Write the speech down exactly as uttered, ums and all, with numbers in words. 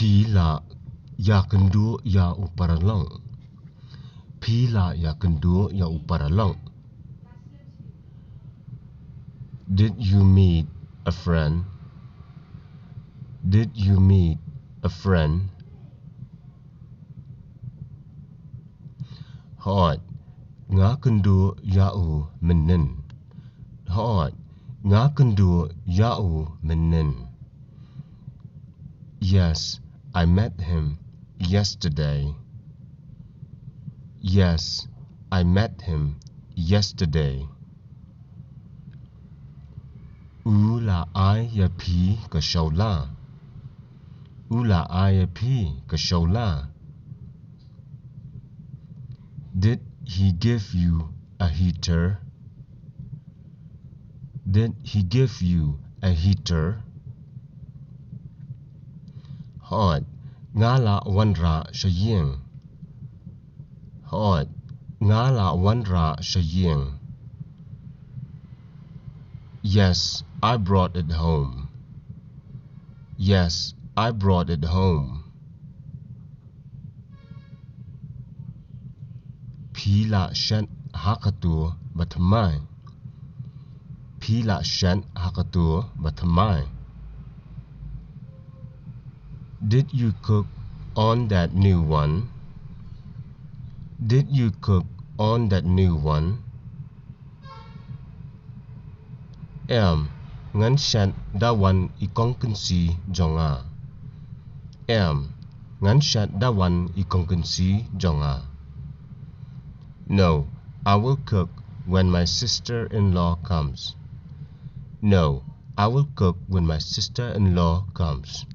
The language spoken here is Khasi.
Phi la ïakynduh ïa u paralok? Phi la ïakynduh ïa u paralok? Did you meet a friend? Did you meet a friend? Hooid, nga kynduh ïa u mynhynnin. Hooid, nga kynduh ïa u mynhynnin. Yes, I met him yesterday. Yes, I met him yesterday. U la ai ïa phi ka shawla? U la ai ïa phi ka shawla? Did he give you a heater? Did he give you a heater? Hooid, nga la wanrah sha ïing. Hooid, nga la wanrah sha ïing. Yes, I brought it home. Yes, I brought it home. Phi la shet ha katu ba thymmai? Phi la shet ha katu ba thymmai? Did you cook on that new one? Did you cook on that new one? Em, ngan shet da wan i kong kynsi jong nga. Em, ngan shet da wan i kong kynsi jong nga. No, I will cook when my sister-in-law comes. No, I will cook when my sister-in-law comes.